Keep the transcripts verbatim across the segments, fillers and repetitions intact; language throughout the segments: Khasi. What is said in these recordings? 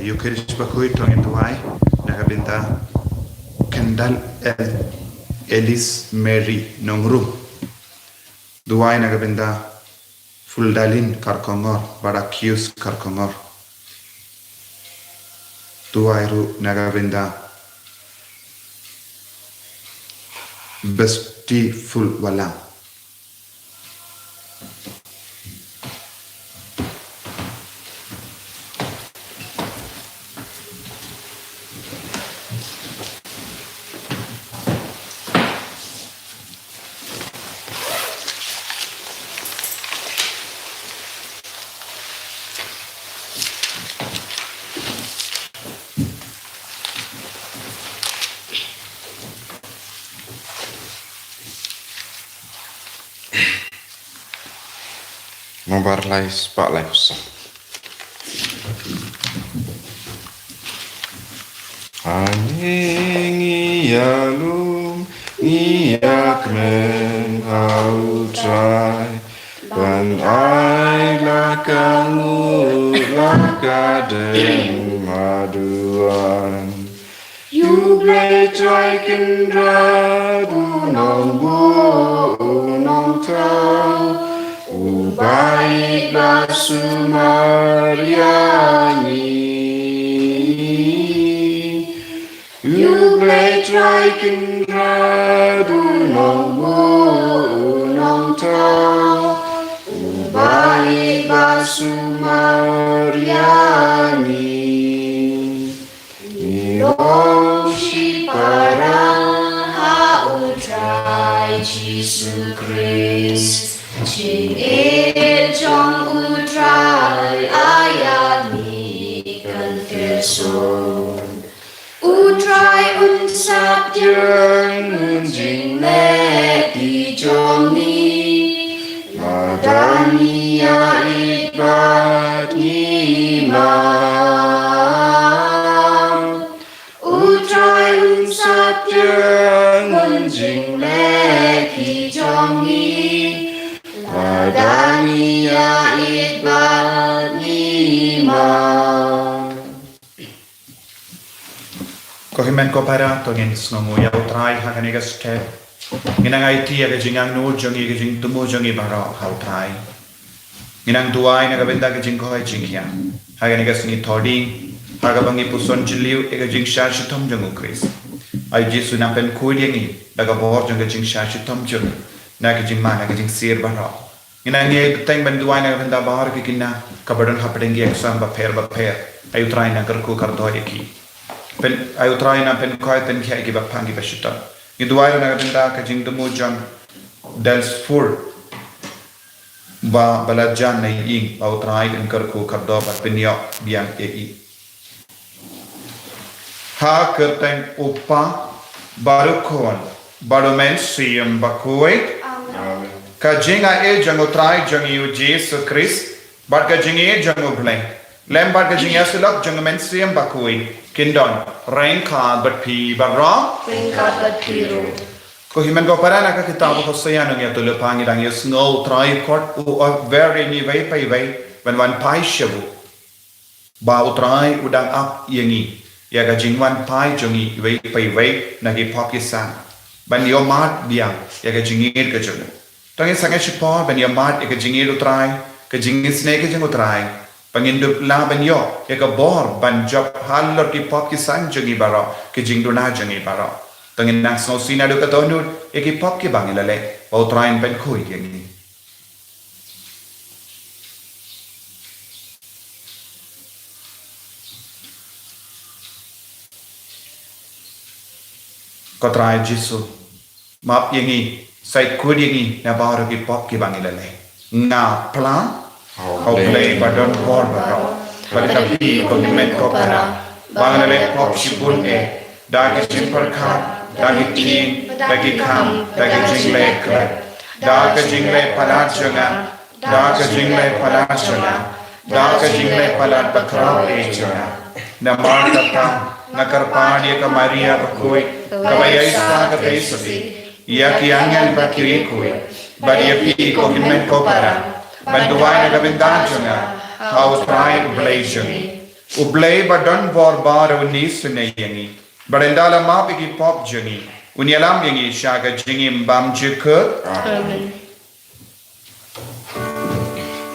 Eucharist bakhuid, to ngin duwai na ka bynta Kendall El-, Ellis Mary Nongrum. Duwai na ka bynta Fuldalin Karkongor, Barakius Karkongor. Duwai ruh na ka bynta Besti Fulwalang. Nombar lai spah lai kosong. Hangne ngi ïalum, ngi ïakmen ha U Trai, ban ai la ka nguh la ka dem haduh. U Blei Trai Kynrad, U Nongbuh U Nongthaw, uba ïeit ba sumar ïa ngi. U Blei Trai Kynrad, U Nongbuh U Nongthaw, uba ïeit ba sumar ïa ngi. Ngi ong shipara ha U Trai Jisu Khrist, jingïeit jong U Trai ïa ngi kan pyrshang. U Trai un sa pdiang, un jingleh ki jong ngi, lada ngi ïa ïeit bad ngi map. U Trai un sa pdiang, un jingleh ki jong ngi, lada ngi ïa ïeit bad ngi map. Ko hynmen ko para, to ngin sngewnguh ïa U Trai ha kane ka step. Ngin nang aiti ïa ka jingangnud jong ngi, ka jingthmu jong ngi baroh ha U Trai. Ngin nang duwai na ka bynta ka jingkoit jingkhiah ha kane ka sngi Thohdieng, ha kaba ngi puson jylliew ïa ka jingshah shitom jong U Khrist. Ai Jisu, nang pynkhuid ïa ngi da ka bor jong ka jingshah shitom jong ngi na ka jingman, na ka jingsir baroh. Ngin nang ïai bteng ban duwai na ka bynta baroh ki khynnah kiba don hapdeng ki exam bapher bapher. Ai U Trai, nang kyrkhu kyrdoh ïa ki. Pyn-, ai U Trai, nang pynkhuid pynkhiah ïa kiba pang kiba shitom. Ngi duwai ruh na ka bynta ka jingthmu jong Delsfur, ba, ba la jan na ïing, ba U Trai un kyrkhu kyrdoh bad pynïoh biang ïa i. Ha ka kyrteng U Kpa bad U Khun bad U Mynsiem Bakhuid. Amen. Ka jingaiei jong U Trai jong ngi U Jisu Khrist bad ka jingïeit jong U Blei, lem bad ka jingïasyllok jong U Mynsiem Bakhuid, kin don ryngkat bad phi baroh. Ryngkat bad phi ruh. Ko hynmen ko para, na ka kitab u Hosea nongïathuhlypa ngi dang ïohsngew U Trai u khot, u ong ïa ngi iwei pa iwei ban wan phai sha u. Ba U Trai u dang ap ïa ngi, ïa ka jingwan phai jong ngi iwei pa iwei na ki pop ki san, ban ïohmad biang ïa ka jingïeit ka jong u. To ngin sangeh shipor ban ïohmad ïa ka jingïeit U Trai, ka jingisynei ka jong U Trai, ba ngin dup lah ban ïoh ïa ka bor ban jop halor ki pop ki san jong ngi baroh, ki jingduna jong ngi baroh. To ngin nang sngewsih naduh ka dohnud ïa ki pop kiba ngi la leh, ba U Trai un pynkhuid ïa ngi. Ko Trai Jisu, map ïa ngi, shait khuid ïa ngi na baroh ki pop kiba ngi la leh. Nga phla ha U Blei ba don bor baroh, bad ïa phi ko hynmen ko para, ba nga la leh pop shibun eh, da ki jingpyrkhat, da ki ktien, da ki kam, da ki jingleh khlem, da ka jingleh palat jong nga, da ka jingleh palat jong nga, da ka jingleh palat bakhraw eh jong nga. Namar kata nga kyrpad ïa ka Maria bakhuid, kaba ïaishah katei sawdong, ïa ki angel bad ki riewkhuid, bad ïa phi ko hynmen ko para, ban duwai na ka bynta jong nga ha U Trai U Blei jong ngi. U Blei ba don bor baroh un isynei ïa ngi, bad ynda la map ïa ki pop jong ngi, un ïalam ïa ngi sha ka jingim bymjukut. Amen.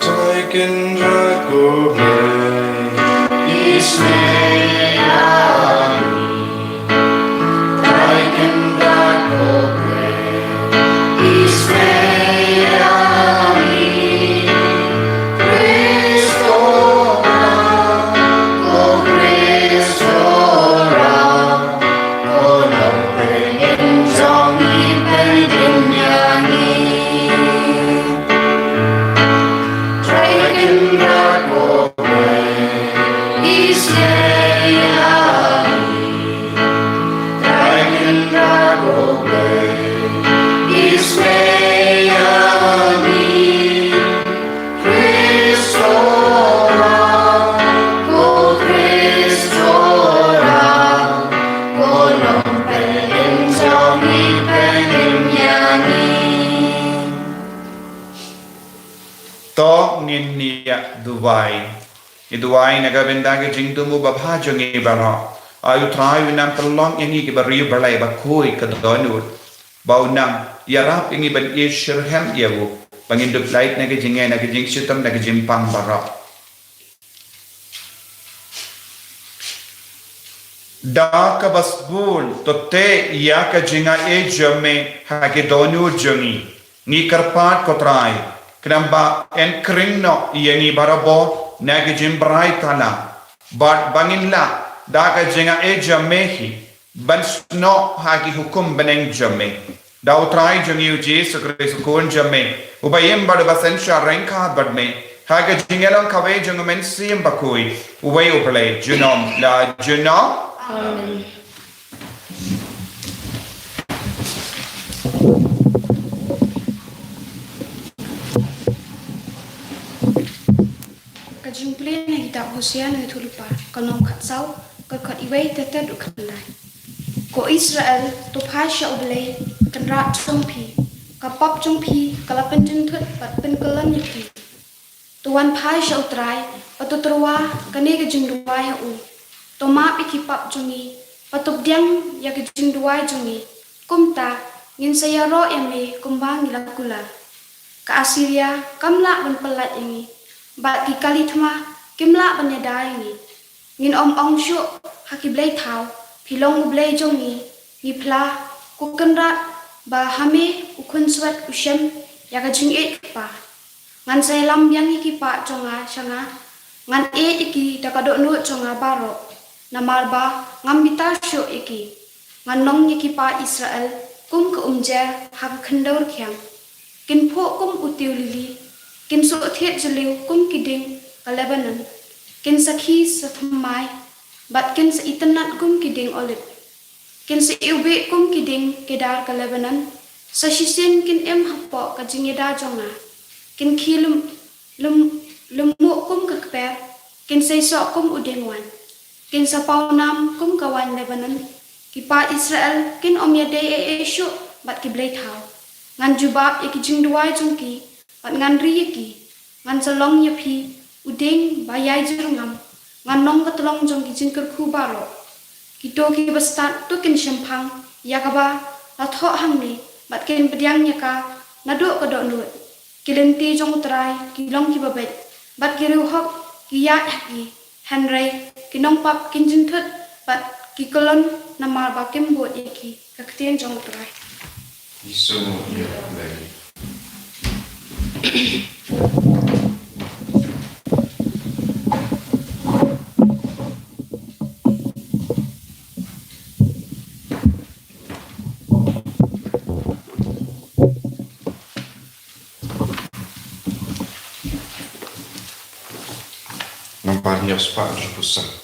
Trai Kynrad ko Blei, isynei ïa ngi. Trai Kynrad ko Blei, isynei ïa ngi. Khrist, ko Khrist, ko Ram, ko Nongpynim jong ngi, pynim ïa ngi. Trai Kynrad ko Blei, isynei ïa ngi. Trai Kynrad ko Blei, isynei ïa ngi. Khrist, ko Ram, ko Khrist, ko Ram, ko Nongpynim jong ngi, pynim ïa ngi. To ngin ïa duwai. Ngi duwai na ka bynta ka jingthmu babha jong ngi baroh. Ai U Trai un nang pynlong ïa ngi kiba riewblei bakhuid ka dohnud, ba un nang ïarap ïa ngi ban ïasyrhem ïa u, ba ngin dup lait na ka jingngeit, na ka jingshitom, na ka jingpang baroh. Da kaba sbun to teh ïa ka jingaiei jong me ha ki dohnud jong ngi. Ngi kyrpad, ko Trai, khnang ba yn khring noh ïa ngi barabor na ki jingbrai thala, bad ba ngin lah da ka jingaiei jong me hi ban snoh ha ki hukum bneng jong me. Da U Trai jong ngi U Jisu Khrist U Khun jong me, uba im bad uba synshar ryngkat bad me ha ka jingïalong kawei jong U Mynsiem Bakhuid, uwei U Blei junom la junom. Amen. Ka jingpule na kitab Hosea na ka lynnong khatsaw, ka dkhot iwei te te dkhot khyndai. Ko Israel, to phai sha U Blei Kynrad jong phi. Ka pop jong phi ka la pynjynthut bad pynkyllon ïa phi. To wan phai sha U Trai, bad to tyrwa kane ka jingduwai ha u. To map ïa ki pop jong ngi, bad to pdiang ïa ka jingduwai jong ngi. Kumta ngin sa ïaroh ïa me kumba ngi la kular. Ka Assyria kam lah ban pyllait ïa ngi, bad ki kali thma kim lah ban ïada ïa ngi. Ngin ym ong shuh ha ki blei thaw, phi long U Blei jong ngi, ngi phla, ko Kynrad, ba ha me u khunswet u shem ïa ka jingïeit kpa. Ngan sa ïalam biang ïa ki paid jong nga sha nga, ngan ïeit ïa ki da ka dohnud jong nga baroh, namar ba ngam bitar shuh ïa ki. Ngan nong ïa ki paid Israel kum ka umjer ha ka khyndew rkhiang. Kin phuh kum u tiew lili, kin suk thied jylliew kum ki dieng ka Lebanon. Kin sa khie sa thymmai, bad kin sa itynnad kum ki dieng olib. Kin sa iwbih kum ki dieng kedar ka Lebanon. Sa shisien kin im hapoh ka jingïada jong nga. Kin khie lum, lum, lum muh kum ka kper, kin sa ïasoh kum u dieng waiñ. Kin sa paw nam kum ka waiñ Lebanon. Ki paid Israel kin ym ïadei ei ei shuh bad ki blei thaw. Ngan jubab ïa ki jingduwai jong ki, bad ngan ri ïa ki. Ngan sa long ïa phi u dieng ba ïai jyrngam. Ngan nong ka tlong jong ki jingkyrkhu baroh. Kito kiba stad to kin shemphang ïa kaba la thoh hangne, bad kin pdiang ïa ka naduh ka dohnud. Ki lynti jong U Trai ki long kiba beit, bad ki riewhok ki ïaid ha ki. Hynrei ki nongpop kin jynthut bad ki kyllon namar ba kim bud ïa ki. Ka ktien jong U Trai. Ïsynei ïa U Blei. Namar ïa spah jubusah.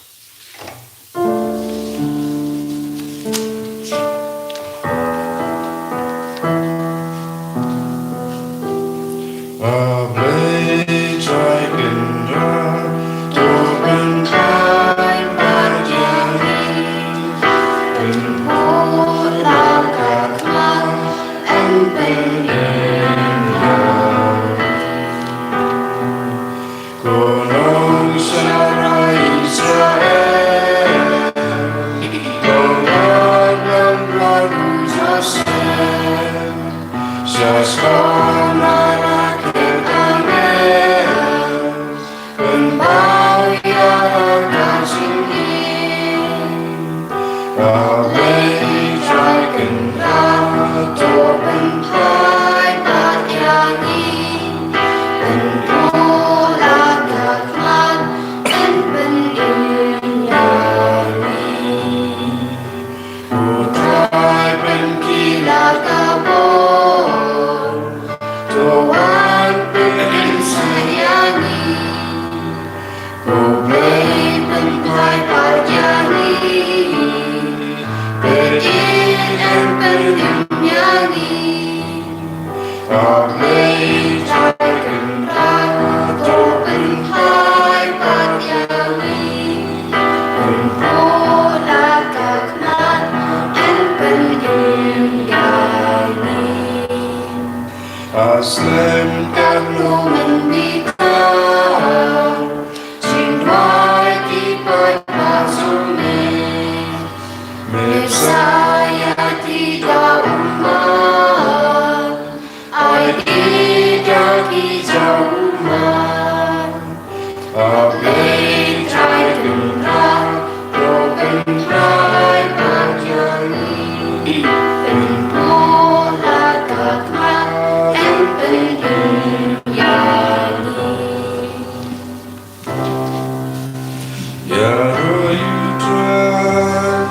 Ïaroh ïa U Trai,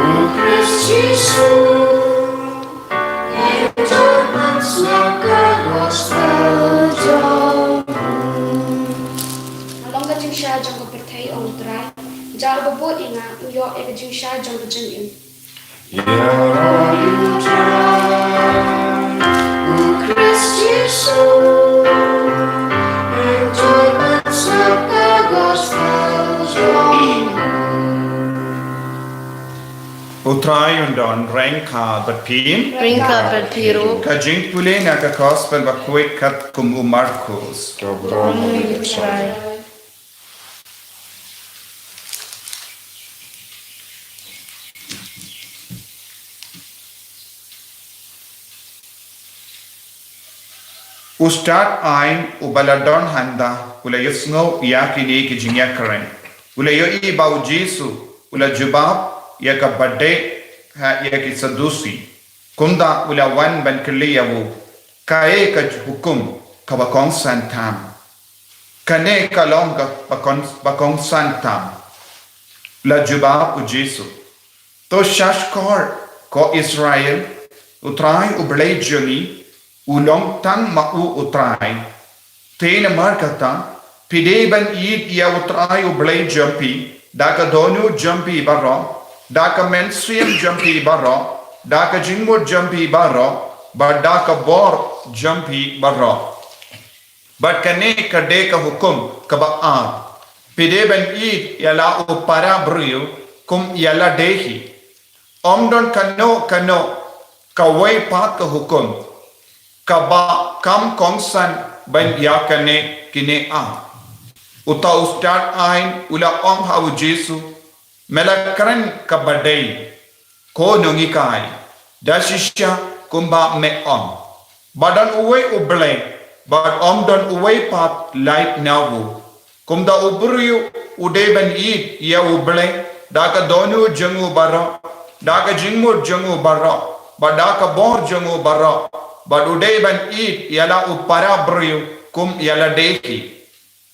U Khrist Jisu, ïa ka jingmut sngap ka gospel jong u. Ka long ka jingshai jong ka pyrthei, ong U Trai, jar ba bud ïa nga, u ïoh ïa ka jingshai jong ka jingim. Ïaroh ïa U Trai, U Khrist Jisu, ïa ka jingmut sngap ka gospel jong u. U Trai un don ryngkat bad phi. Ryngkat bad phi ruh. Ka jingpule na ka gospel ba khuid katkum u Markus. Ka burom ïa U Trai. U stad aiñ uba la don hangta u la ïohsngew ïa kine ki jingïakren. U la ïohi ba U Jisu u la jubab ïa kaba dei ha ïa ki Sadusi. Kumta u la wan ban kylli ïa u, kaei ka hukum kaba kongsan tam? Kane ka long kaba kong, ba kongsan tam. La jubab U Jisu, to shahshkor, ko Israel, U Trai U Blei jong ngi u long tang ma u U Trai. Te namar kata, phi dei ban ïeit ïa U Trai U Blei jong phi da ka dohnud jong phi baroh, da ka mynsiem jong phi baroh, da ka jingmut jong phi baroh, bad da ka bor jong phi baroh. Bad kane ka dei ka hukum kaba ar. Phi dei ban ïeit ïa la u para briew kum ïa lade hi. Ym don kano kano kawei pat ka hukum kaba kam kongsan ban ïa kane kine ar. Uta u stad aiñ u la ong ha U Jisu, me la kren kaba dei, ko nonghikai, da shisha kumba me ong. Ba don uwei U Blei, bad ym don uwei pat lait na u. Kumta u briew u dei ban ïeit ïa U Blei da ka dohnud jong u baroh, da ka jingmut jong u baroh, bad da ka bor jong u baroh, bad u dei ban ïeit ïa la u para briew kum ïa lade hi.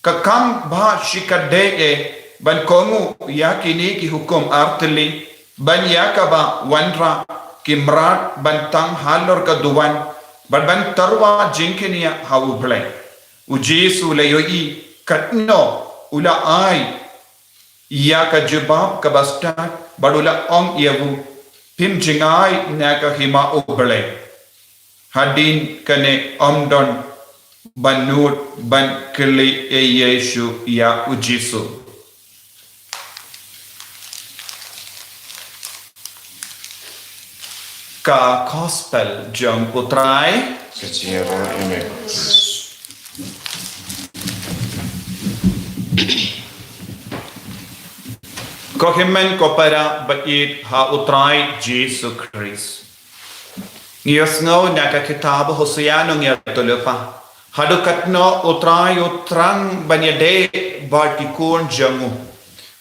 Ka kam ba shikatdei eh ban kohnguh ïa kine ki hukum ar tylli, ban ïa kaba wanrah ki mrad ban tang halor ka duwan, bad ban tyrwa jingkñia ha U Blei. U Jisu u la ïohi katno u la ai ïa ka jubab kaba stad, bad u la ong ïa u, phim jngai na ka hima U Blei. Hadien kane ym don ba nud ban kylli ei ei shuh ïa U Jisu. Ka Gospel jong U Trai. Ka jingïaroh ïa me. Ko hynmen ko para ba ïeit ha U Trai Jisu Khrist. Ngi ïohsngew na ka kitab Hosea nongïathuhlypa, haduh katno U Trai u thrang ban ïadei bad ki khun jong u.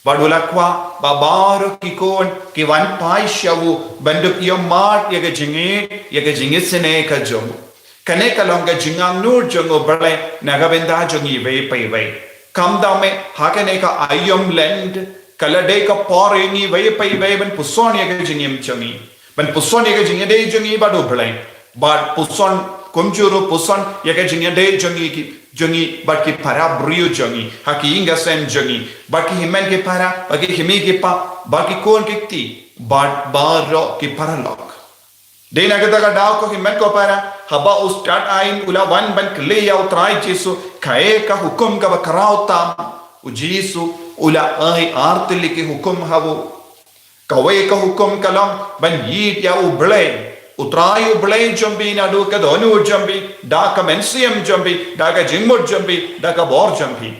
Bad u la kwah ba baroh ki khun ki wan phai sha u ban dup ïohmad ïa ka jingïeit, ïa ka jingisynei ka jong u. Kane ka long ka jingangnud jong U Blei na ka bynta jong ngi iwei pa iwei. Kumta me, ha kane ka aïom Lent, ka la dei ka por ïa ngi iwei pa iwei ban puson ïa ka jingim jong ngi. Ban puson ïa ka jingïadei jong ngi bad U Blei. Bad puson, kumjuh ruh puson ïa ka jingïadei jong ngi ki, jong ngi bad ki para briew jong ngi, ha ki ïing ki sem jong ngi, bad ki hynmen ki para, bad ki kmie ki kpa, bad ki khun ki kti, bad baroh ki paralok. Dei na kata ka daw ko hynmen ko para, haba u stad aiñ u la wan ban kylli ïa U Trai Jisu, kaei ka hukum kaba khraw tam, U Jisu u la ai ar tylli ki hukum ha u. Kawei ka hukum ka long ban ïeit ïa U Blei, U Trai U Blei jong phi naduh ka dohnud jong phi, da ka mynsiem jong phi, da ka jingmut jong phi, da ka bor jong phi.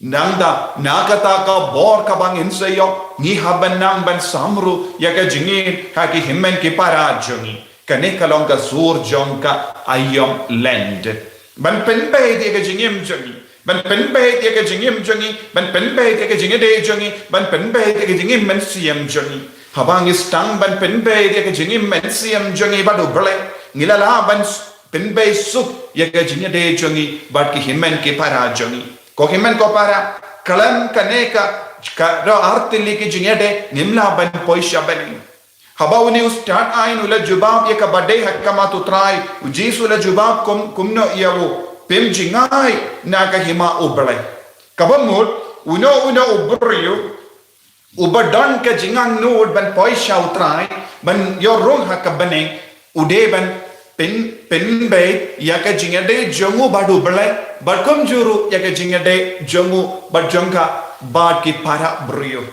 Nangta, na kata ka bor kaba ngin sa ïoh, ngi hap ban nang ban sam ruh ïa ka jingïeit ha ki hynmen ki para jong ngi. Kane ka long ka sur jong ka aïom Lent. Ban pynbeit ïa ka jingim jong ngi. Ban pynbeit ïa ka jingim jong ngi. Ban pynbeit ïa ka jingïadei jong ngi. Ban pynbeit ïa ka jingim mynsiem jong ngi. Haba ngi sdang ban pynbeit ïa ka jingim mynsiem jong ngi bad U Blei, ngi la lah ban s-, pynbeit suk ïa ka jingïadei jong ngi bad ki hynmen ki para jong ngi. Ko hynmen ko para, Khlem kane ka, ka roi artylli ki jingïadei, ngim lah ban poi sha bneng. Haba une u stad ain u la jubab ïa kaba dei ha khmat u Trai, u Jisu u la jubab kum, kumno ïa u, phim jngai na ka hima U Blei. Kaba mut, uno uno u briew uba don ka jingangnud ban poi sha u Trai, ban ïoh rung ha ka bneng, u dei ban pyn, pynbeit ïa ka jingïadei jong u bad U Blei, bad kumjuh ruh ïa ka jingïadei jong u bad jong ka bad ki para briew.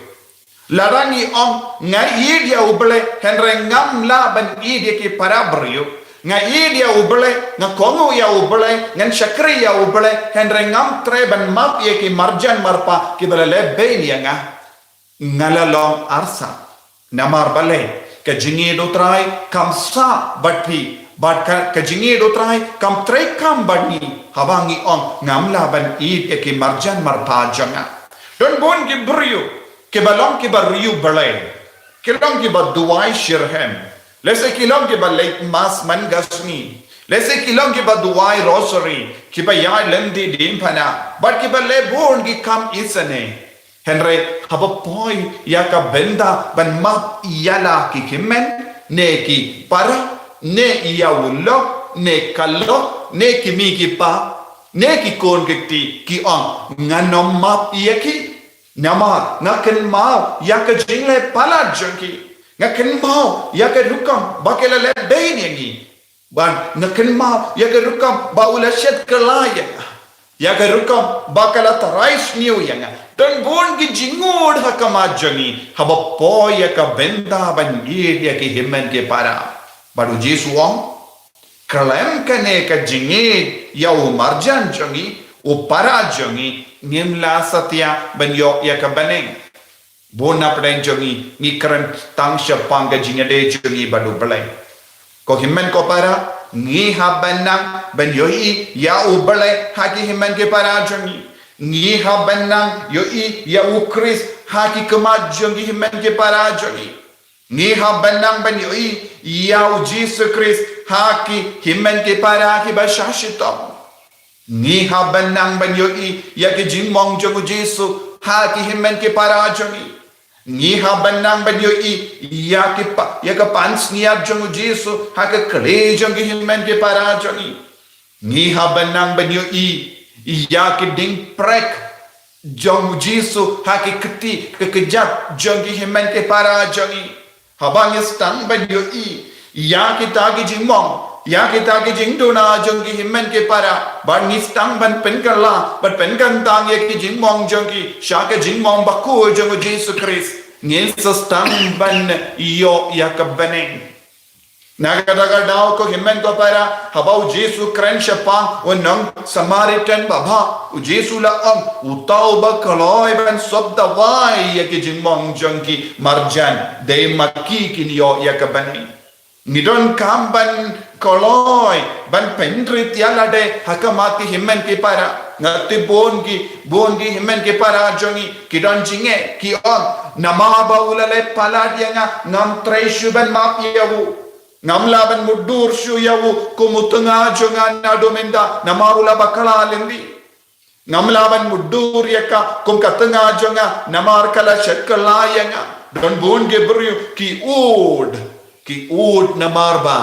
Lada ngi ong nga ïeit ïa U Blei, hynrei ngam lah ban ïeit ïa ki para briew. Nga ïeit ïa U Blei, nga kohnguh ïa U Blei, ngan shakri ïa U Blei, hynrei ngam treh ban map ïa ki marjan marpa kiba la leh beiñ ïa nga, nga la long arsap. Namar balei, ka jingïeit U Trai kam sah bad phi, bad ka, ka jingïeit U Trai kam treikam bad ngi, haba ngi ong ngam lah ban ïeit ïa ki marjan marpa jong nga. Don bun ki briew kiba long kiba riewblei, ki long kiba duwai shitrhem, lehse ki long kiba leit mass man ka sngi, lehse ki long kiba duwai rosary, kiba ïaid lynti diengphna, bad kiba leh bun ki kam isynei. Hynrei haba poi ïa ka bynta ban map ïa la ki hynmen, ne ki para, ne ïa u lok, ne ka lok, ne ki mei ki pa, ne ki khun ki kti, ki ong ngan ym map ïa ki. Namar nga kynmaw ïa ka jingleh palat jong ki. Nga kynmaw ïa ka rukom ba ki la leh beiñ ïa ngi. Bad nga kynmaw ïa ka rukom ba u la shet kylla ïa nga, ïa ka rukom ba ka la tharai sniew ïa nga. Don bun ki jingngud ha khmat jong ngi haba poi ïa ka bynta ban ïeit ïa ki hynmen ki para. Bad u Jisu u ong, khlem kane ka jingïeit ïa u marjan jong ngi, u para jong ngi, ngim lah satia ban ïoh ïa ka bneng. Bun na pdeng jong ngi, ngi kren tang shaphang ka jingïadei jong ngi bad U Blei. Ko hynmen ko para, ngi hap ban nang ban ïohi ïa U Blei ha ki hynmen ki para jong ngi. Ngi hap ban nang ïohi ïa U Khrist ha ki khmat jong ki hynmen ki para jong ngi. Ngi hap ban nang ban ïohi ïa U Jisu Khrist ha ki hynmen ki para kiba shah shitom. Ngi hap ban nang ban ïohi ïa ki jingmong jong U Jisu ha ki hynmen ki para jong ngi. Ngi hap ban nang ban ïohi ïa ki pa, ïa ka pansngiat jong U Jisu ha ka khlieh jong ki hynmen ki para jong ngi. Ngi hap ban nang ban ïohi ïa ki diengphna jong U Jisu ha ki kti, ki kjat jong ki hynmen ki para jong ngi. Haba ngi sdang ban ïohi ïa kita ki jingmong, ïa kita ki jingduna jong ki hynmen ki para, bad ngi sdang ban pynkylla, ban pynkyntang ïa ki jingmong jong ki sha ka jingmong bakhuid jong U Jisu Khrist, ngin sa sdang ban ïoh ïa ka bneng. Na kata ka daw ko hynmen ko para, haba U Jisu u kren shaphang u nong Samaritan babha, U Jisu u la ong, uta uba kloi ban sop dawai ïa ki jingmong jong ki marjan, dei ma ki kin ïoh ïa ka bneng. Ngi donkam ban kloi ban pynrit ïa lade ha khmat ki hynmen ki para. Nga tip bun ki, bun ki hynmen ki para jong ngi ki don jingeh, ki ong, namar ba u la leh palat ïa nga, ngam treh shuh ban map ïa u. Ngam lah ban mutdur shuh ïa u kum u tnga jong nga naduh mynta, namar u la bakla lynti. Ngam lah ban mutdur ïa ka kum ka tnga jong nga, namar ka la shet kylla ïa nga. Don bun ki briew ki ud, ki ud namar ba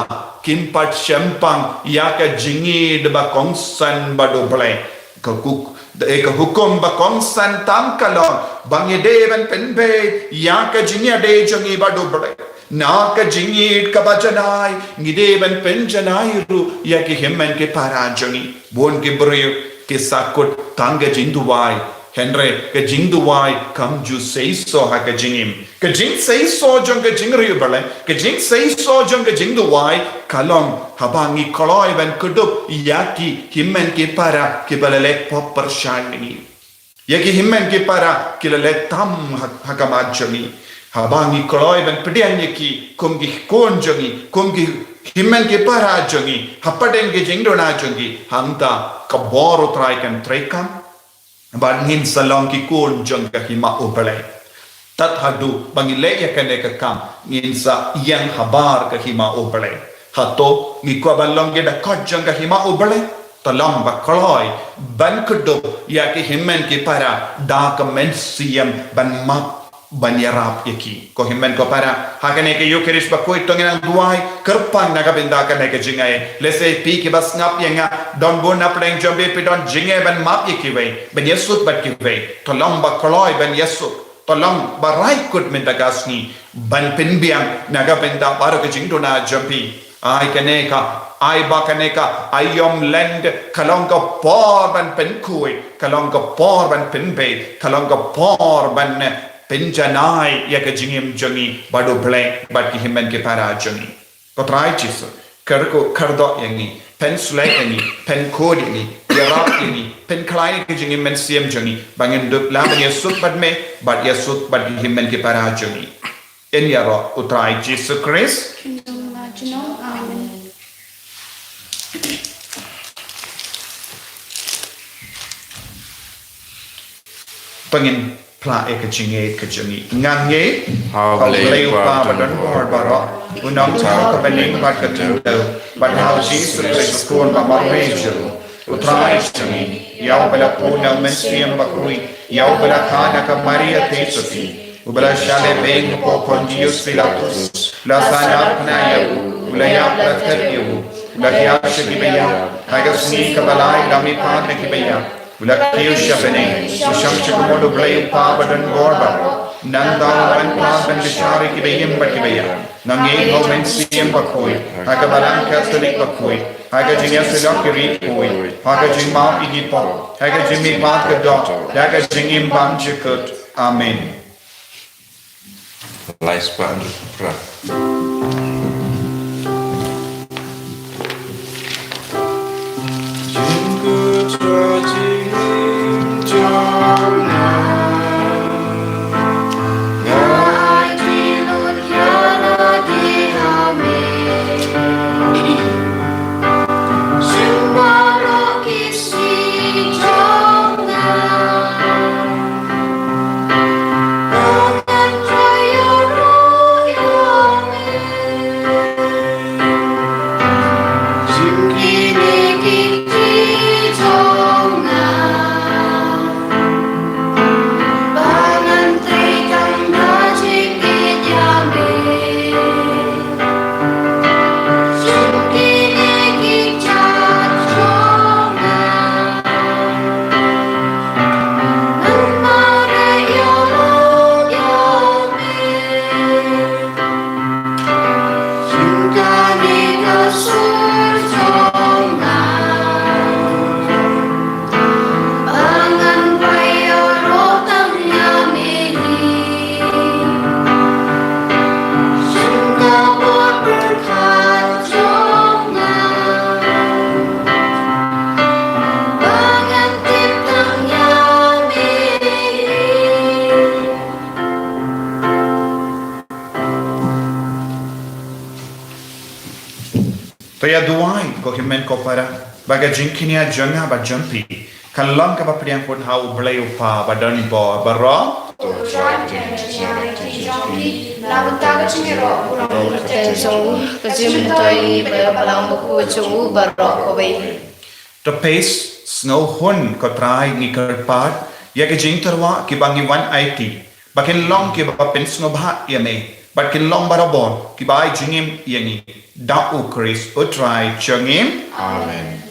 kim pat shemphang ïa ka jingïeit ba kongsan bad U Blei. Ka huk-, eh, ka hukum ba kongsan tam ka long ba ngi dei ban pynbeit ïa ka jingïadei jong ngi bad U Blei. Na ka jingïeit kaba janai, ngi dei ban pynjanai ruh ïa ki hynmen ki para jong ngi. Bun ki briew ki sahkut tang ka jingduwai, hynrei ka jingduwai kam ju seisoh ha ka jingim. Ka jingseisoh jong ka jingriewblei, ka jingseisoh jong ka jingduwai ka long haba ngi kloi ban kdup ïa ki hynmen ki para kiba la leh pop pyrshah ïa ngi, ïa ki hynmen ki para ki la leh tam ha, ha khmat jong ngi. Haba ngi kloi ban pdiang ïa ki kum ki khun jong ngi, kum ki hynmen ki para jong ngi, hapdeng ki jingduna jong ngi, hangta ka bor U Trai kan treikam. Bad ngin sa long ki khun jong ka hima U Blei. Tad haduh ba ngi leh ïa kane ka kam, ngin sa ïeng habar ka hima U Blei. Hato ngi kwah ban long ki dkhot jong ka hima U Blei? To long ba kloi ban kdup ïa ki hynmen ki para da ka mynsiem ban map ban ïarap ïa ki. Ko hynmen ko para, ha kane ka Ïukharist bakhuid to ngin nang duwai kyrpang na ka bynta kane ka jingaiei. Lehse phi kiba sngap ïa nga, don bun na pdeng jong phi phi don jingaiei ban map ïa kiwei, ban ïasuk bad kiwei. To long ba kloi ban ïasuk, to long ba rai kut mynta ka sngi ban pynbiang na ka bynta baroh ka jingduna jong phi. Ai kane ka, ai ba kane ka Aïom Lent ka long ka por ban pynkhuid, ka long ka por ban pynbeit, ka long ka por ban, eh, pynjanai ïa ka jingim jong ngi bad U Blei bad ki hynmen ki para jong ngi. Ko Trai Jisu, kyrkhu kyrdoh ïa ngi, pynshlei ïa ngi, pynkhuid ïa ngi, ïarap ïa ngi, pynkhlaiñ ïa ka jingim mynsiem jong ngi ba ngin dup lah ban ïasuk bad me bad ïasuk bad ki hynmen ki para jong ngi. Ïaroh U Trai Jisu Khrist. Amen. Ba ngin phla ïa ka jingngeit ka jong ngi. Nga ngeit ha U Blei U Kpa ba don bor baroh, U Nongthaw ka bneng bad ka khyndew, bad ha U Jisu Khrist U Khun ba marwei jong U Trai jong ngi, ïa uba la pun da U Mynsiem Bakhuid, ïa uba la kha na ka Maria Theisotti, uba la shah lehbeiñ hapoh Pontius Pilatus, la sah na ka bnai, u la ïap, la tep, u la hiar sha kiba ïap, ha ka sngi kaba lai u la mihpat na kiba ïap, u la kiew sha bneng, u shong sha ka mut U Blei U Kpa ba don bor baroh. Nangta un wan pat ban bishar ïa kiba im bad kiba ïap. Nga ngeit ha U Mynsiem Bakhuid, ha ka Balang Katholik bakhuid, ha ka jingïasyllok ïa ki riewkhuid, ha ka jingmap ïa ki pop, ha ka jingmihpat ka doh, ha ka jingim bymjukut. Amen. Lai spah hynriew phra. To ïa duwai, ko hynmen ko para, ba ka jingkñia jong nga bad jong phi kan long kaba pdiang kut ha U Blei U Kpa ba don bor baroh. To peit, sngewhun ko Trai, ngi kyrpad ïa ka jingtyrwa kiba ngi wan aiti, ba kin long kiba pynsngewbha ïa me bad kin long barabor kiba ai jingim ïa ngi. Da U Khrist U Trai jong ngi. Amen.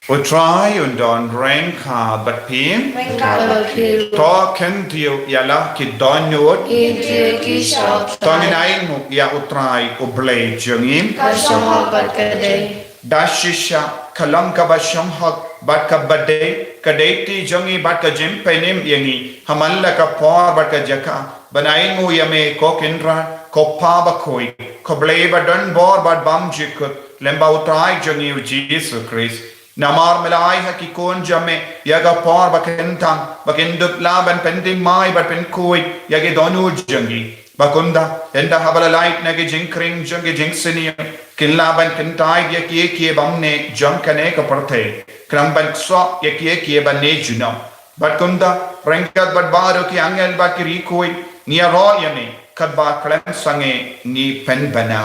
U Trai un don ryngkat bad phi. Ryngkat bad phi. To kyntiew ïa la ki dohnud. Kyntiew ki shah. To ngin ainguh ïa U Trai U Blei jong ngi. Ka shong hok bad ka dei. Da shisha ka long kaba shong hok bad kaba dei, ka dei ti jong ngi bad ka jingpynim ïa ngi ha man la ka por bad ka jaka, ban ainguh ïa me ko Kynrad, ko Pa Bakhuid, ko Blei ba don bor bad bymjukut, lem bad U Trai jong ngi U Jisu Khrist. Namar me la ai ha ki khun jong me ïa ka por ba kyntang, ba kin dup lah ban pynthymmai bad pynkhuid ïa ki dohnud jong ngi. Ba kumta, ynda haba la lait na ki jingkhring jong ki jingsniew, kin lah ban kyntait ïa kiei kiei bymneh jong kane ka pyrthei, khnang ban ksoh ïa kiei kiei ba neh junom. Bad kumta, ryngkat bad baroh ki angel bad ki riewkhuid, Ngi ïaroh ïa me, katba khlem sangeh ngi pynbna.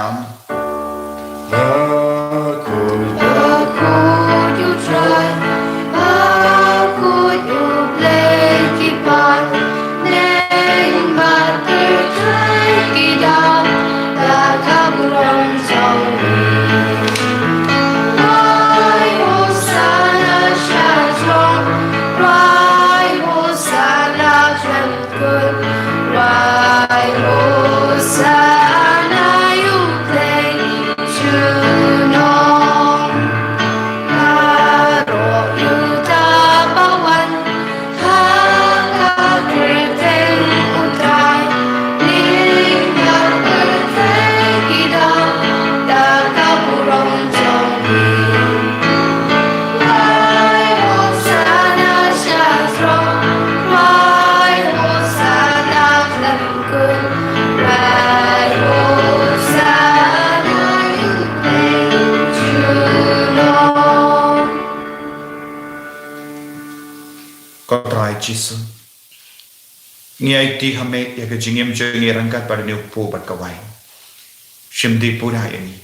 Ko Trai Jisu, ngi aiti ha me ïa ka jingim jong ngi ryngkat bad une u kpu bad ka waiñ. Shim dih pura ïa ngi.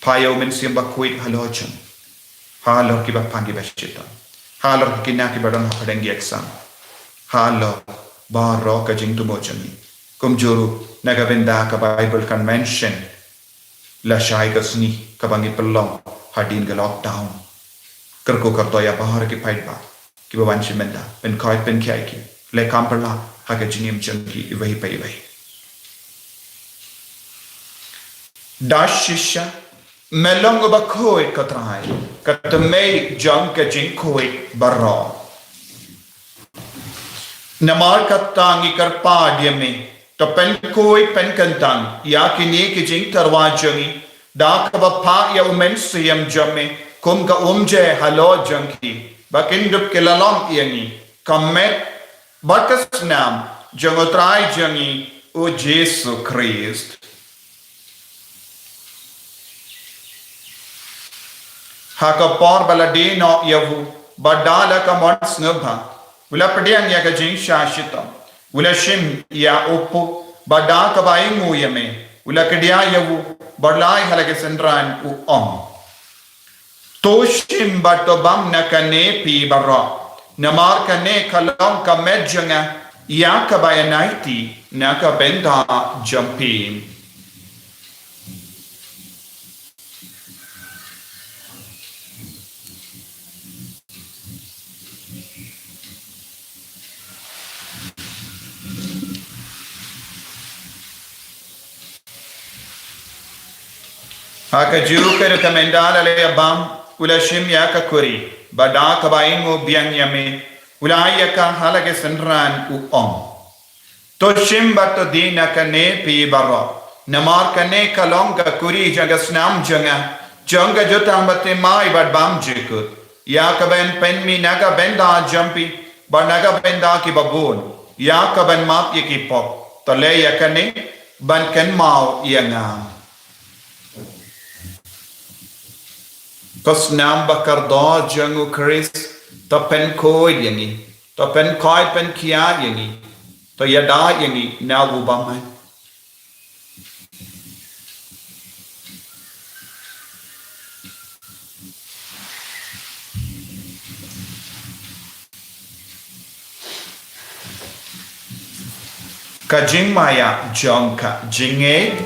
Phah ïa u Mynsiem Bakhuid halor jong ngi, halor kiba pang kiba shitom, halor ki khynnah kiba don ha pdeng ki exam, halor baroh ka jingthmu jong ngi. Kumjuh ruh na ka bynta ka Bible Convention lashai ka sngi kaba ngi pynlong hadien ka lockdown. Kyrkhu kyrdoh ïa baroh ki paidbah kiba wan sha mynta, pynkhuid pynkhiah ïa ki, leh kam pyrshah ha ka jingim jong ki iwei pa iwei. Da shisha, me long uba khuid ko Trai, ka tymmen jong ka jingkhuid baroh. Namar kata ngi kyrpad ïa me, to pynkhuid pynkyntang ïa kine ki jingtyrwa jong ngi da kaba phah ïa u Mynsiem jong me kum ka umjai halor jong ki, ba kin dup ki la long ïa ngi ka met bad ka snam jong u Trai jong ngi u Jisu Khrist. Ha ka por ba la die noh ïa u, bad da la ka mon sngewbha, u la pdiang ïa ka jingshah shitom, u la shim ïa u kpu, bad da kaba ainguh ïa me, u la kdiah ïa u, bad la ai ha la ki synran, u ong: To shim bad to bam na kane phi baroh, namar kane ka long ka met jong nga, ïa kaba ïanaiti na ka bynta jong phi. Ha kajuh ka ruh, ka mynta la ïa bam, u la shim ïa ka kuri, bad da kaba ainguh biang ïa me, u la ai ïa ka ha la ki synran, u ong: To shim bad to die na kane phi baroh, namar kane ka long ka kuri jong ka snam jong nga, jong ka jutang bathymmai bad bymjukut, ïa kaban pynmih na ka bynta jong phi bad na ka bynta kiba bun, ïa kaban map ïa ki pop. To leh ïa kane ban kynmaw ïa nga. Ka snam bakordor jong u Khrist, to pynkhuid ïa ngi, to pynkhuid pynkhiah ïa ngi, to ïada ïa ngi na u bymman. Ka jingmaïa jong ka jingngeit.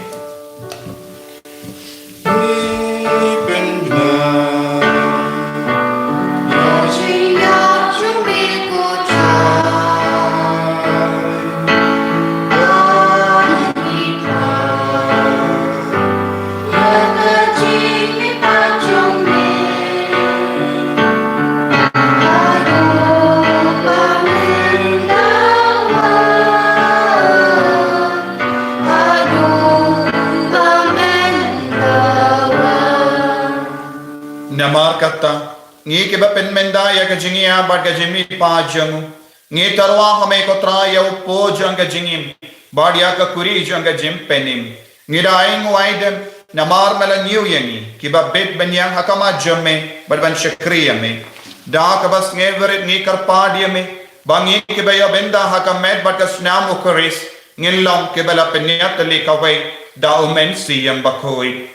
Namar kata, ngi kiba pynmynta ïa ka jingïap bad ka jingmihpat jong u, ngi tyrwa ha me ko Trai ïa u kpu jong ka jingim, bad ïa ka kuri jong ka jingpynim. Ngi da ainguh aidem, namar me la ñiew ïa ngi, kiba bit ban ïeng ha khmat jong me, bad ban shakri ïa me. Da kaba sngewrit ngi kyrpad ïa me, ba ngi kiba ïoh bynta ha ka met bad ka snam u Khrist, ngin long kiba la pynïatylli kawei da u Mynsiem Bakhuid.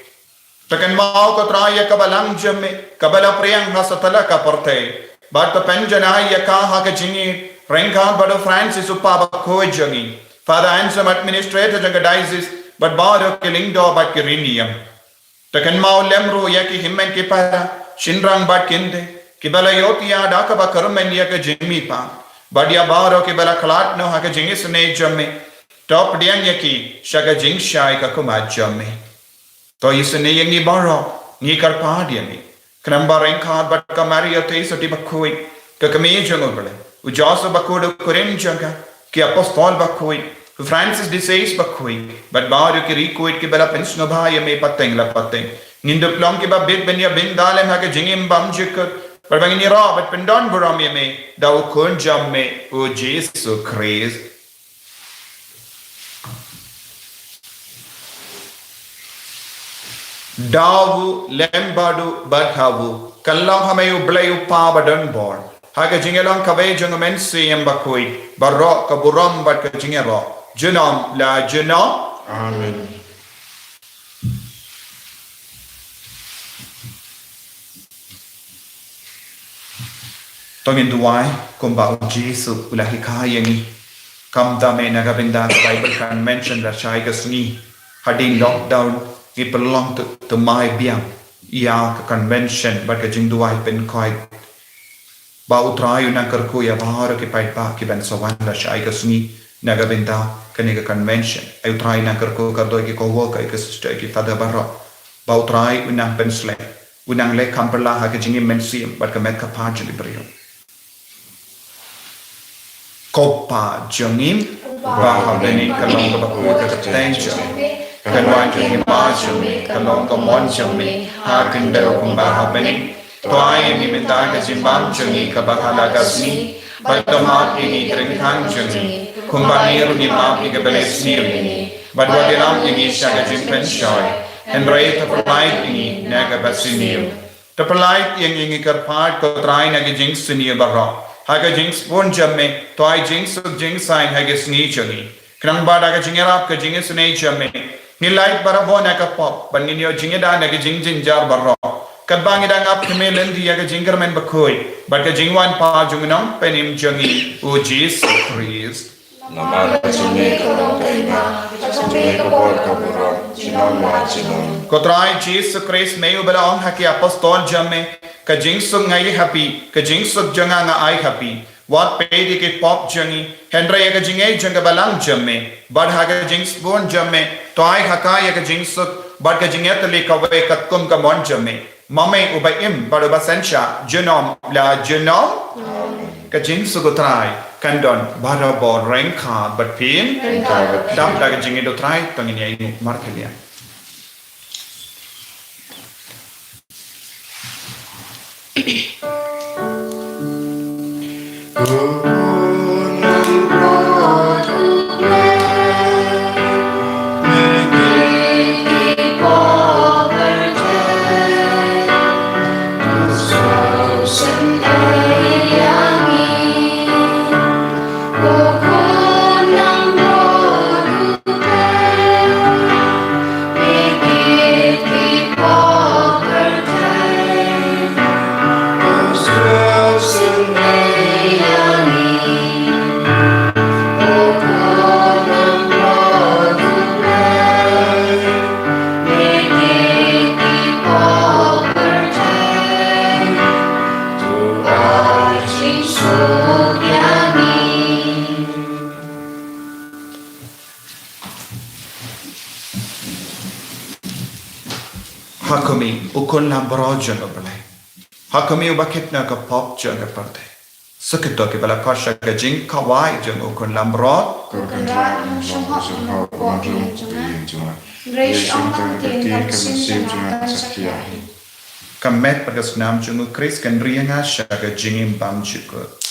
To kynmaw ko Trai ïa ka balang jong me kaba la pdiang ha satlak ka pyrthei, bad to pynjanai ïa ka ha ka jingïeit ryngkat bad u Francis u Pa Bakhuid jong ngi, Father Anselm administrator jong ka diocese, bad baroh ki lyngdoh bad ki riewniam. To kynmaw lem ruh ïa ki hynmen ki para, shynrang bad kynthei, kiba la ïohthiah da kaba kyrmen ïa ka jingmihpat, bad ïa baroh kiba la khlad noh ha ka jingisynei jong me. To pdiang ïa ki sha ka jingshai ka khmat jong me. To isynei ïa ngi baroh, ngi kyrpad ïa ngi, khnang ba ryngkat bad ka Maria Theisotti Bakhuid, ka Kmie jong U Blei, u Joseph Bakhuid u kurim jong ka, ki Apostol Bakhuid, u Francis de Sales Bakhuid, bad baroh ki riewkhuid kiba la pynsngewbha ïa me pateng la pateng, ngin dup long kiba bit ban ïa bynta lem ha ka jingim bymjukut, bad ba ngin ïaroh bad pyndon burom ïa me da u Khun jong me u Jisu Khrist. Da u, lem bad u, bad ha u, kan long ha me U Blei U Kpa badonbor, ha ka jingïalong kawei jong U Mynsiem Bakhuid, baroh ka burom bad ka jingïaroh, junom la junom. Amen. To ngin duwai kumba U Jisu u la hikai ïa ngi. Kumta me na ka bynta ka Bible Convention lashai ka sngi. Hadien lockdown ngi pynlong thymmai biang ïa ka convention bad ka jingduwai pynkoit. Ba U Trai un nang kyrkhu ïa baroh ki paidbah kiban sa wan lashai ka sngi na ka bynta kane ka convention. Ai U Trai un nang kyrkhu kyrdoh ïa ki co-worker, ïa ki sister, ïa ki father baroh. Ba U Trai un nang pynsleh, un nang leh kham pyrshah ha ka jingim mynsiem bad ka met ka phad jong ki briew. Ko Pa jong ngi ba ha bneng, ka long kaba khuid ka kyrteng jong me, ka wan ka hima jong me, ka long ka mon jong me ha khyndew kumba ha bneng. To ai ïa ngi mynta ka jingbam jong ngi kaba ha la ka sngi, bad to map ïa ngi ki ryngkang jong ngi, kumba ngi ruh ngi map ïa kiba leh sniew ïa ngi, bad wat ïalam ïa ngi sha ka jingpynshoi, hynrei to pyllait ïa ngi na kaba sniew. To pyllait ïa ngi, ngi kyrpad ko Trai, na ki jingsniew baroh, ha ka jingsbun jong me to ai jingsuk jingsaiñ ha ki sngi jong ngi. Khnang ba da ka jingïarap ka jingisynei jong me, ngin lait barabor na ka pop, bad ngin ïoh jingïada na ki jingjynjar baroh, katba ngi dang ap khmih lynti ïa ka jingkyrmen bakhuid bad ka jingwan pat jong u Nongpynim jong ngi U Jisu Khrist. Namar ka jong me ka long ka hima, ka jong me ka bor ka burom, junom la junom. Ko Trai Jisu Khrist, me uba la ong ha ki apostol jong me, ka jingsuk nga ai ha phi, ka jingsuk jong nga nga ai ha phi. Wat peit ïa ki pop jong ngi, hynrei ïa ka jingngeit jong ka balang jong me, bad ha ka jingsbun jong me to ai ha ka ïa ka jingsuk bad ka jingïatylli kawei katkum ka mon jong me. Ma me uba im bad uba synshar junom la junom. Amen. Ka jingsuk U Trai kan don barabor ryngkat bad phi. Ryngkat bad phi. Dap da ka jingngeit U Trai to ngin ïa ïeng markhaliang. Ha khmih, U Khun Lambrot jong U Blei. Ha khmih, uba kit na ka pop jong ka pyrthei. Sa kito kiba la koit sha ka jingkhawai jong U Khun Lambrot. Ko Kynrad, ym shym hok ban ïeng jong nga. Hynrei shu ong tang ka ktien, ka mynsiem jong nga kan sa khia hi. Ka met bad ka snam jong U Khrist kan ri ïa nga sha ka jingim bymjukut.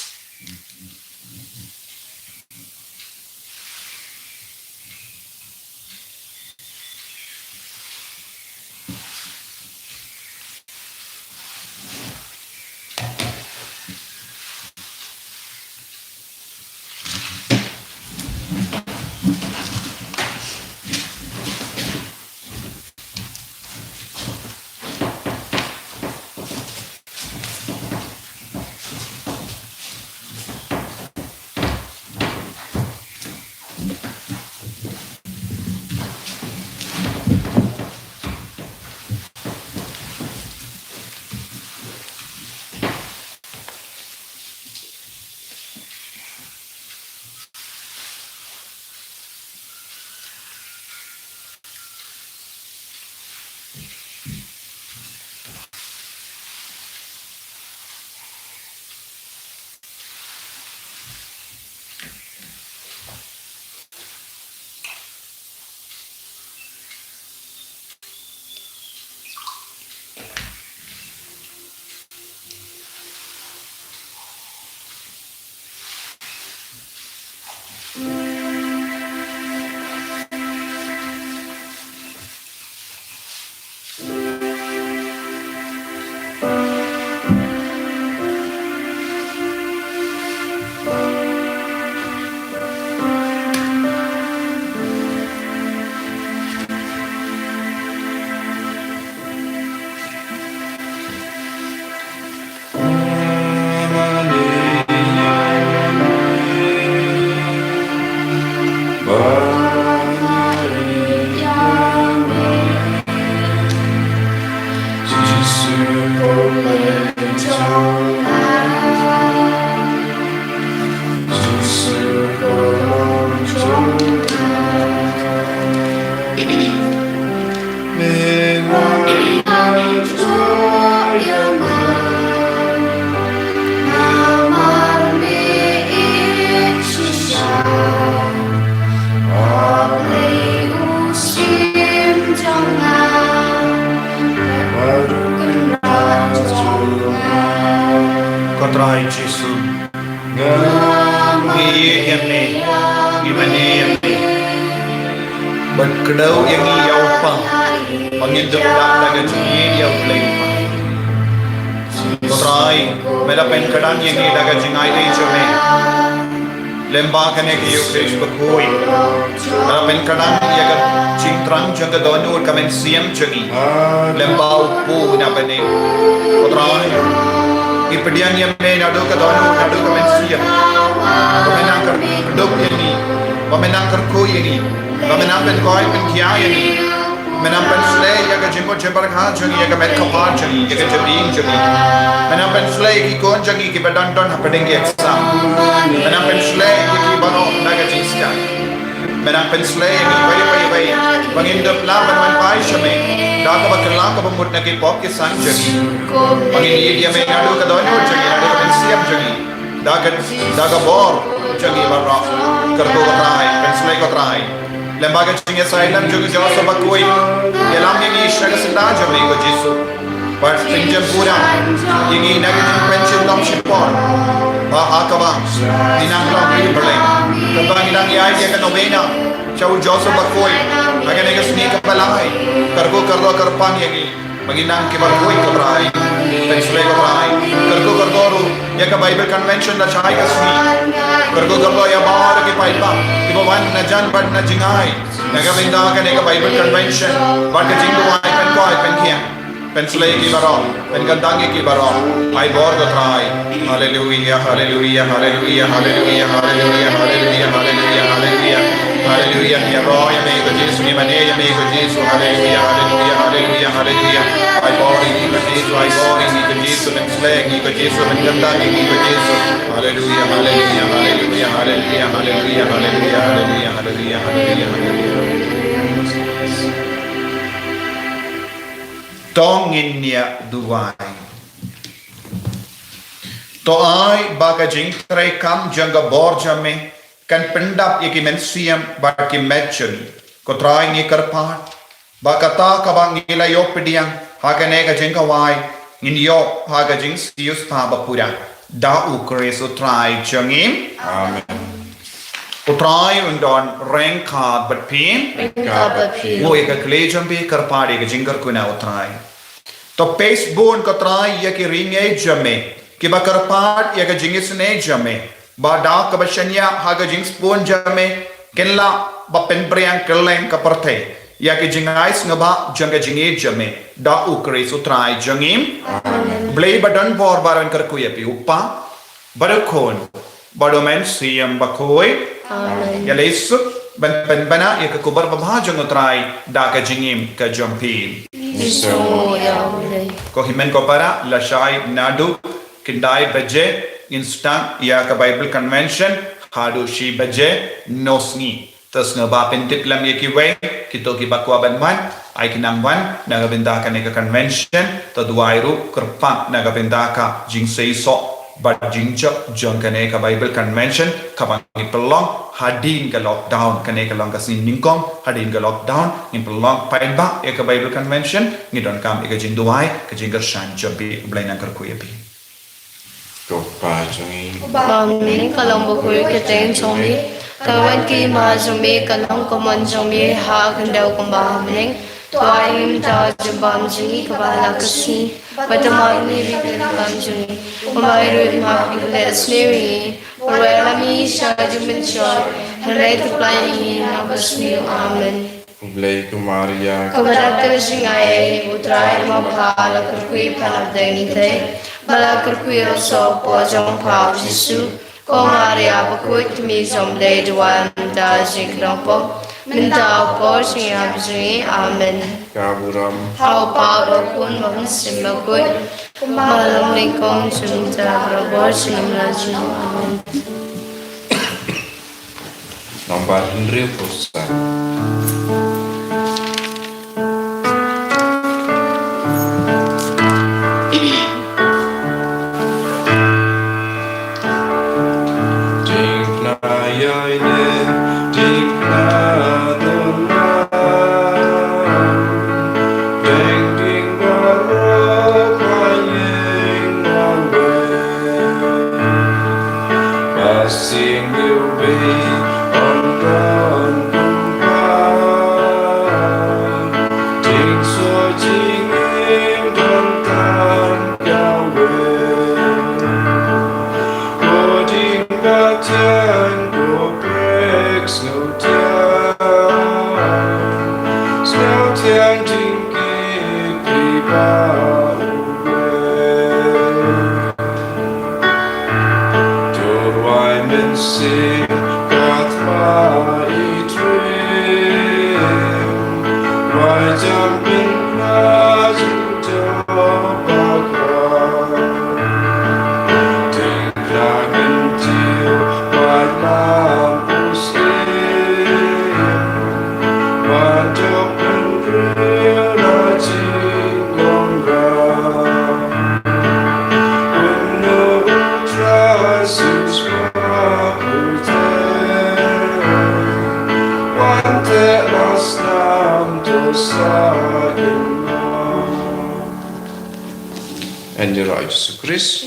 Trai Jisu, ngi ïeit ïa me, ngi mane ïa me. Bad kdew ïa ngi ïa u pang ba ngin dup da ka jingïeit ïa U Blei. Ko Trai, me la pynkdang ïa ngi da ka jingai dei jong me. Lem bad kane ka Ïukharist bakhuid, me la pynkdang ïa ka jingthrang jong ka dohnud ka mynsiem jong ngi. Lem bad u Pu na bneng. Ko Trai, ngi pdiang ïa me naduh ka dohnud, naduh ka mynsiem. Ba me nang kyrdup ïa ngi, ba me nang kyrkhu ïa ngi, ba me nang pynkoit pynkhia ïa ngi. Me nang pynsleh ïa ka jingmut jingpyrkhat jong ngi, ïa ka met ka phad jong ngi, ïa ka jingim jong ngi. Me nang pynsleh ïa ki khun jong ngi kiba dang don hapdeng ki exam. Me nang pynsleh ïa ki baroh na ka jingstad. Me nang pynsleh ïa ngi bad ïa, bad ïa, bad ïa, ba ngin dup lah ban wan phai sha me da kaba kylla kaba mut na ki pop ki san jong ngi. Ba ngin ïeit ïa me naduh ka dohnud jong ngi, naduh ka mynsiem jong ngi. Da ka, da ka bor jong ngi baroh. Kyrkhu ko Trai, pynsleh ko Trai. Lem bad ka jingïasaid lang jong u Joseph bakhuid. Ïalam ïa ngi sha ka syndah jong me ko Jisu. Bad pynjempuran ïa ngi na ka jingpynshit lem shipor. Ba ha kaba ngi nang long ki blei, kaba ngi nang ïaid ïa ka novena sha u Joseph bakhuid ha kane ka sngi kaba lai. Kyrkhu kyrdoh kyrpang ïa ngi. Ba ngin nang kiba khuid ko Trai. Pynsleh ko Trai. Kyrkhu kyrdoh ruh ïa ka Bible Convention da shai ka sngi. Kyrkhu kyrdoh ïa baroh ki paidbah kiba wan na jan bad na jngai na ka bynta kane ka Bible Convention bad ka jingduwai pynkoit pynkhiah. Pynsleh ïa ki baroh, pynkyntang ïa ki baroh. Ai bor ko Trai. Haleluia, haleluia, haleluia, haleluia, haleluia, haleluia, haleluia, haleluia. Haleluia, ngi ïaroh ïa me ko Jisu, ngi mane ïa me ko Jisu. Haleluia, haleluia, haleluia, haleluia. Ai bor ïa ngi ko Jisu, ai bor ïa ngi ko Jisu, pynsleh ïa ngi ko Jisu, pynkyntang ïa ngi ko Jisu. Haleluia, haleluia, haleluia, haleluia, haleluia, haleluia, haleluia, haleluia, haleluia. To ngin ïa duwai. To ai ba ka jingtrei kam jong ka bor jong me kan pyndap ïa ki mynsiem bad ki met jong ngi. Ko Trai, ngi kyrpad ba kata kaba ngi la ïoh pdiang ha kane ka jingkhawai ngin ïoh ha ka jingsngewthuh ba pura. Da U Khrist U Trai jong ngi. Amen. U Trai un don ryngkat bad phi. Ryngkat bad phi. Mo ïa ka kylli jong phi, kyrpad ïa ka jingkyrkhu na U Trai. To peit bun ko Trai ïa ki riewngeit jong me kiba kyrpad ïa ka jingisynei jong me, ba da kaba shaniah ha ka jingsbun jong me kin lah ba pynpriang kylleng ka pyrthei ïa ka jingai sngewbha jong ka jingïeit jong me. Da U Khrist U Trai jong ngi. Amen. Blei ba don bor baroh un kyrkhu ïa phi, U Kpa, bad U Khun, bad U Mynsiem Bakhuid. Amen. Ïa lei suk ban pynbna ïa ka khubor babha jong U Trai da ka jingim ka jong phi. Ngi sngewnguh ïa U Blei. Ko hynmen ko para, lashai naduh khyndai baje ngin start ïa ka Bible Convention haduh shi baje nosngi. To sngewbha pyntip lem ïa kiwei kito kiba kwah ban wan, ai ki nang wan na ka bynta kane ka convention. To duwai ruh kyrpang na ka bynta ka jingseisoh bad jingjop jong kane ka Bible Convention kaba ngi pynlong hadien ka lockdown. Kane ka long ka sngi nyngkong hadien ka lockdown ngi pynlong paidbah ïa ka Bible Convention. Ngi donkam ïa ka jingduwai, ka jingkyrshan jong phi. U Blei un nang kyrkhu ïa phi. Ko Pa jong ngi. Ba ha bneng, ka long bakhuid ka kyrteng jong me. Ka wan ka hima jong me, ka long ka mon jong me ha ka khyndew kumba ha bneng. To ai ïa ngi mynta u jingbam jong ngi kaba ha la ka sngi. Bad to map ïa ngi ki kyrdan jong ngi, kumba ngi ruh ngi map ïa kiba leh sniew ïa ngi. Wat ïalam ïa ngi sha ka jingpynshoi, hynrei to pyllait ïa ngi na ka basniew. Amen. Khublei ko Maria. Kaba dap da ka jingaiei, U Trai u ong ba pha la kyrkhu ïa pha na pdeng ki kynthei, bad la kyrkhu ïa u soh hapoh jong u kpa u Jisu. Ko Maria bakhuid, ka Kmie jong U Blei, duwai ïa ngi mynta ha ka jingkyrpad, mynta bad ha ka por jong ngi. Amen. Ka burom ha u Kpa, bad ha u Khun, bad ha u Mynsiem Bakhuid, kumba ha la ka bneng, ha ka por jong ngi, mynta bad ha ka por jong ngi. Amen. Nombar hynriewphew san. Snam to sa in. Ynda roi Jisu Khrist.